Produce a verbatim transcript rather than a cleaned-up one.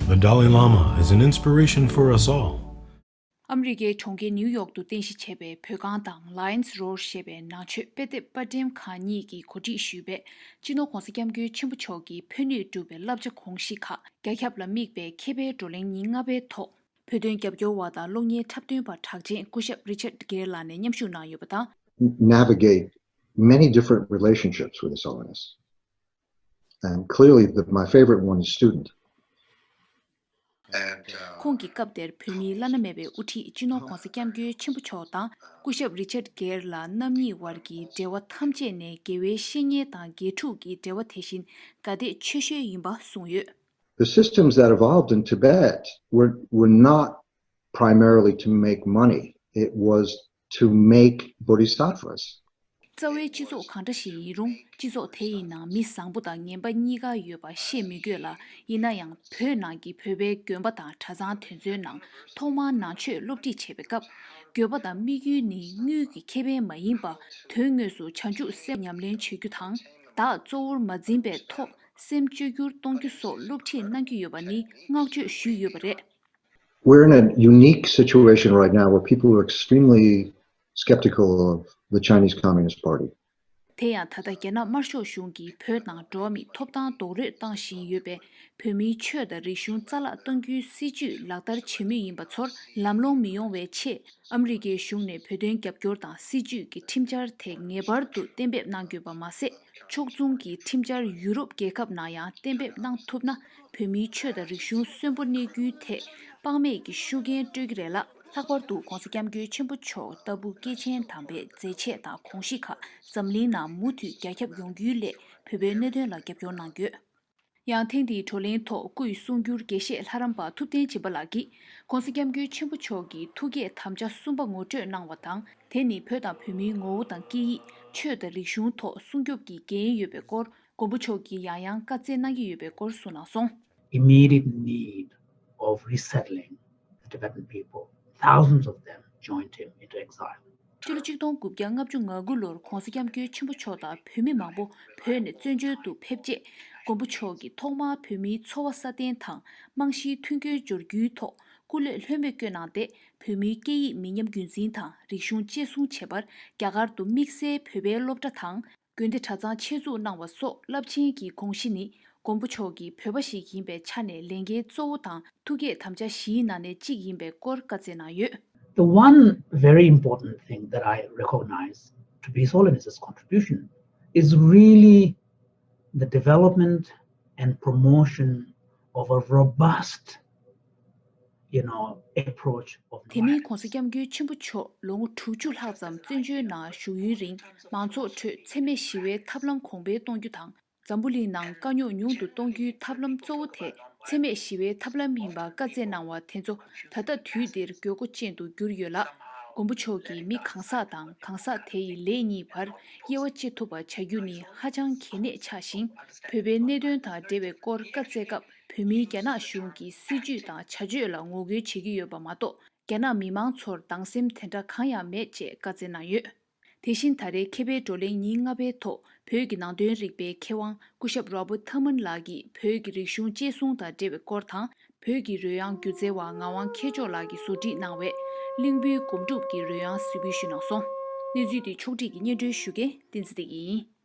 The Dalai Lama is an inspiration for us all. ཨ་མི་རི་ཀའི་གྲོང་ཁྱེར་ནིའུ་ཡོག་ཏུ་རྟེན་གཞི་བྱས་པའི་བོད་ཁང་དང་Lions Road ཞེས་པའི་ནང་ཆོས་དཔེ་དེབ་པར་འགྲེམས་ཁང་གཉིས་ཀྱིས་གོ་སྒྲིག་ཞུས་པའི་སྤྱི་ནོར་༧གོང་ས་༧སྐྱབས་མགོན་ཆེན་པོ་མཆོག་གིས་ཕུལ་ནུས་གྲུབ་པའི་བསླབ་བྱ་གོང་ཞིག་ཁག་རྒྱ་ཁྱབ་ལ་དམིགས་པའི་མཁས་པའི་བགྲོ་གླེང་ཉིན་ལྔ་པའི་ཐོག་བོད་དོན་རྒྱབ་སྐྱོར་བ་དང་གློག་བརྙན་འཁྲབ་སྟོན་པ་གྲགས་ཅན་སྐུ་ཞབས་Richard Gere ལགས་ནས་མཉམ་ཞུགས་གནང་ཡོད་པ་དང་། navigate many different relationships with the Salonists. And clearly, the, my favorite one is student. And, uh, ཁོང་གིས་སྐབས་དེར་བོད་མིའི་བླ་ན་མེད་པའི་དབུ་ཁྲིད་སྤྱི་ནོར་༧གོང་ས་༧སྐྱབས་མགོན་ཆེན་པོ་མཆོག་དང་སྐུ་ཞབས་Richard Gere ལ་རྣམ་གཉིས་བར་གྱི་འབྲེལ་བ་ཐམས་ཅད་ནས་དགེ་བའི་བཤེས་གཉེན་དང་དགེ་ཕྲུག་གི་འབྲེལ་བ་དེ་བཞིན་དགའ་དད་ཆེ་ཤོས་ཡིན་པ་གསུངས་ཡོད། The systems that evolved in Tibet were, were not primarily to make money. It was to make bodhisattvas. རྩ་བའི་སྤྱི་ཚོགས་གང་འདྲ་ཞིག་ཡིན་རུང་སྤྱི་ཚོགས་དེ་ཡི་ནང་མི་བཟང་པོ་དང་ངན་པ་གཉིས་ཀ་ཡོད་པ་བཤད་མི་དགོས་ལ། ཡིན་ན་ཡང་བོད་ནང་གི་བོད་པའི་དགོན་པ་དང་གྲྭ་ཚང་དེ་ཚོའི་ནང་ཐོག་མར་ནང་ཆོས་སློབ་ཁྲིད་བྱེད་པའི་སྐབས། དགོས་པ་དང་དམིགས་ཡུལ་ནི་དངུལ་གྱི་ཁེ་ཕན་མ་ཡིན་པར་དོན་དངོས་སུ་བྱང་ཆུབ་སེམས་ཉམས་ལེན་བྱེད་རྒྱུ་དང་། བདག་གཙོ་བོར་མ་འཛིན་པའི་ཐོག་སེམས་བཅོས་བསྒྱུར་གཏོང་རྒྱུ་སོགས་སློབ་ཁྲིད་གནང་རྒྱུ་ཡོད་པ་ནི་བསྔགས་བརྗོད་ཞུས་ཡོད་པ་རེད། We're in a unique situation right now where people are extremely skeptical of the Chinese Communist Party. དེ་ཡང་ད་ལྟ་རྒྱ་ནག་དམར་ཤོག་གཞུང་གིས་བོད་ནང་འགྲོ་བ་མིའི་ཐོབ་ཐང་རྡོག་རོལ་བཏང་བཞིན་ཡོད་པས། བོད་མིའི་ཆོས་དང་རིག་གཞུང་རྩ་བརླག་གཏོང་རྒྱུའི་སྲིད་ཇུས་ལག་བསྟར་བྱེད་མུས་ཡིན་པ་ཚོར་ལམ་ལྷོང་མི་ཡོང་བའི་ཆེད། ཨ་མི་རི་ཀའི་གཞུང་ནས་བོད་དོན་རྒྱབ་སྐྱོར་དང་སྲིད་ཇུས་ཀྱི་ཁྲིམས་འཆར་དེ་ངེས་པར་དུ་གཏན་འབེབས་གནང་དགོས་པ་མ་ཟད། ཕྱོགས་མཚུངས་ཀྱི་ཁྲིམས་འཆར་ཡུ་རོབ་རྒྱལ་ཁབ་ནང་ཡང་གཏན་འབེབས་གནང་ཐུབ་ན། བོད་མིའི་ཆོས་དང་རིག་གཞུང་གསོན་པོ་གནས་རྒྱུའི་ཐད་དཔག་མེད་ཀྱི་ཤུགས་རྐྱེན་སྤྲོད་ཀྱི་རེད་ལ། ལྷག་པར་དུ་༧གོང་ས་༧སྐྱབས་མགོན་ཆེན་པོ་མཆོག་ལྟ་བུ་སྐྱེས་ཆེན་དམ་པའི་མཛད་རྗེས་དང་དགོངས་གཞི་ཁག་འཛམ་གླིང་ནང་མུ་མཐུད་རྒྱ་ཁྱབ་ཡོང་རྒྱུའི་སླད་བོད་པའི་གནད་དོན་ལ་རྒྱབ་སྐྱོར་གནང་ཡོད། ཡང་ཐེངས་འདིའི་བགྲོ་གླེང་ཐོག་སྐུའི་གསུང་སྒྱུར་དགེ་བཤེས་ལྷ་རམས་པ་ཐུབ་བསྟན་སྦྱིན་པ་ལགས་ཀྱིས། ༸གོང་ས་༸སྐྱབས་མགོན་ཆེན་པོ་མཆོག་གི་ཐུགས་བསྐྱེད་དམ་བཅའ་གསུམ་པ་ངོ་སྤྲོད་གནང་བ་དང་། དེ་ནི་བོད་དང་བོད་མིའི་ངོ་བོ་དང་སྐད་ཡིག་ཆོས་དང་རིག་གཞུང་ཐོག་སྲུང་སྐྱོབ་ཀྱི་འགན་ཡོད་པའི་སྐོར། མགོན་པོ་མཆོག་གིས་ཡང་ཡང་བཀའ་སྩལ་གནང་གི་ཡོད་པའི་སྐོར་གསུངས་གནང་སོང་། Immediate need of resettling the Tibetan people. Thousands of them joined him into exile. ཕྱི་ལོ་ཆིག་སྟོང་དགུ་བརྒྱ་ལྔ་བཅུ་ང་དགུ་ལོར་༸གོང་ས་༸སྐྱབས་མགོན་ཆེན་པོ་མཆོག་དང་བོད་མི་མང་པོ་བོད་ནས་བཙན་བྱོལ་དུ་ཕེབས་རྗེས། མགོན་པོ་མཆོག་གིས་ཐོག་མར་བོད་མིའི་འཚོ་བ་སྲ་བརྟན་དང་རྨང་གཞིའི་མཐུན་རྐྱེན་སྦྱོར་རྒྱུའི་ཐོག་སྐུ་ལས་ལྷོད་མེད་བསྐྱོན་གནང་སྟེ། བོད་མིའི་སྐད་ཡིག་མི་ཉམས་རྒྱུན་འཛིན་དང་རིག་གཞུང་གཅེས་སྲུང་བྱེད་པར་རྒྱ་གར་དུ་དམིགས་བསལ་བོད་པའི་སློབ་གྲྭ་དང་། དགོན་སྡེ་གྲྭ་ཚང་ཆེད་འཛུགས་གནང་བ་སོགས་རླབས་ཆེན་གྱི་དགོངས་གཞི་ནི། མགོན་པོ་མཆོག་གིས་བོད་པ་ཞིག་ཡིན་པའི་ཆ་ནས་ལས་འགན་གཙོ་བོ་དང་ཐུགས་བསྐྱེད་དམ་བཅའ་བཞིའི་ནང་ནས་གཅིག་ཡིན་པའི་སྐོར་བཀའ་སྩལ་གནང་ཡོད། The one very important thing that I recognize to be Solin's contribution is really the development and promotion of a robust, you know, approach of དེ་མིན་༸གོང་ས་༸སྐྱབས་མགོན་ཆེན་པོ་མཆོག་ལོ་ངོ་དྲུག་ཅུ་ལྷག་ཙམ་བཙན་བྱོལ་ནང་བཞུགས་ཡུན་རིང་མང་ཚོགས་ཁྲོད་འཚེ་མེད་ཞི་བའི་ཐབས་ལམ་གོང་འཕེལ་གཏོང་རྒྱུ་དང་། འཛམ་བུ་གླིང་ནང་དཀའ་རྙོག་ཉུང་དུ་གཏོང་རྒྱུའི་ཐབས་ལམ་གཙོ་བོ་དེ་འཚེ་མེད་ཞི་བའི་ཐབས་ལམ་ཡིན་པ་བཀའ་སྩལ་གནང་བ་དེ་ཚོ་ད་ལྟ་དུས་འདིར་དགོས་མཁོ་ཅན་དུ་གྱུར་ཡོད་ལ། མགོན་པོ་མཆོག་གིས་མི་གང་ཟག་དང་གང་ཟག་དེ་ཡི་ལས་གཉིས་བར་དབྱེ་བ་ཕྱེ་ཐུབ་པ་བྱ་རྒྱུ་ནི་ཧ་ཅང་གལ་གནད་ཆགས་ཤིང་། བོད་པའི་གནད་དོན་དང་འབྲེལ་བའི་སྐོར་བཀའ་སྩལ་སྐབས་བོད་མིའི་རྒྱ་ནག་གཞུང་གི་སྲིད་ཇུས་དང་བྱ་སྤྱོད་ལ་ངོ་རྒོལ་བྱེད་ཀྱི་ཡོད་པ་མ་གཏོགས། རྒྱ་ནག་མི་མང་ཚོར་སྡང་སེམས་དེ་འདྲ་གང་ཡང་མེད་ཅེས་བཀའ་སྩལ་གནང་ཡོད། དེ་བཞིན་ད་རེས་མཁས་པའི་བགྲོ་གླེང་ཉིན་ལྔ་པའི་ཐོག་བོད་ཀྱི་ནང་དོན་རིག་པའི་མཁས་དབང་སྐུ་ཞབས་Robert Thurman ལགས་ཀྱིས་བོད་ཀྱི་རིག་གཞུང་གཅེས་སྲུང་དང་འབྲེལ་བའི་སྐོར་དང་། བོད་ཀྱི་རོལ་དབྱངས་སྒྱུ་རྩལ་བ་ངག་དབང་མཁས་མཆོག་ལགས་ཀྱིས་བཟོ་སྒྲིག་གནང་བའི་གླིང་བུའི་སྒོམ་སྒྲུབ་ཀྱི་རོལ་དབྱངས་གཟིགས་འབུལ་ཞུས་གནང་སོང་། གནས་ཚུལ་འདི་ཕྱོགས་སྒྲིག་གིས་སྙན་སྒྲོན་ཞུ་མཁན་བསྟན་འཛིན་བདེ་སྐྱིད་ཡིན།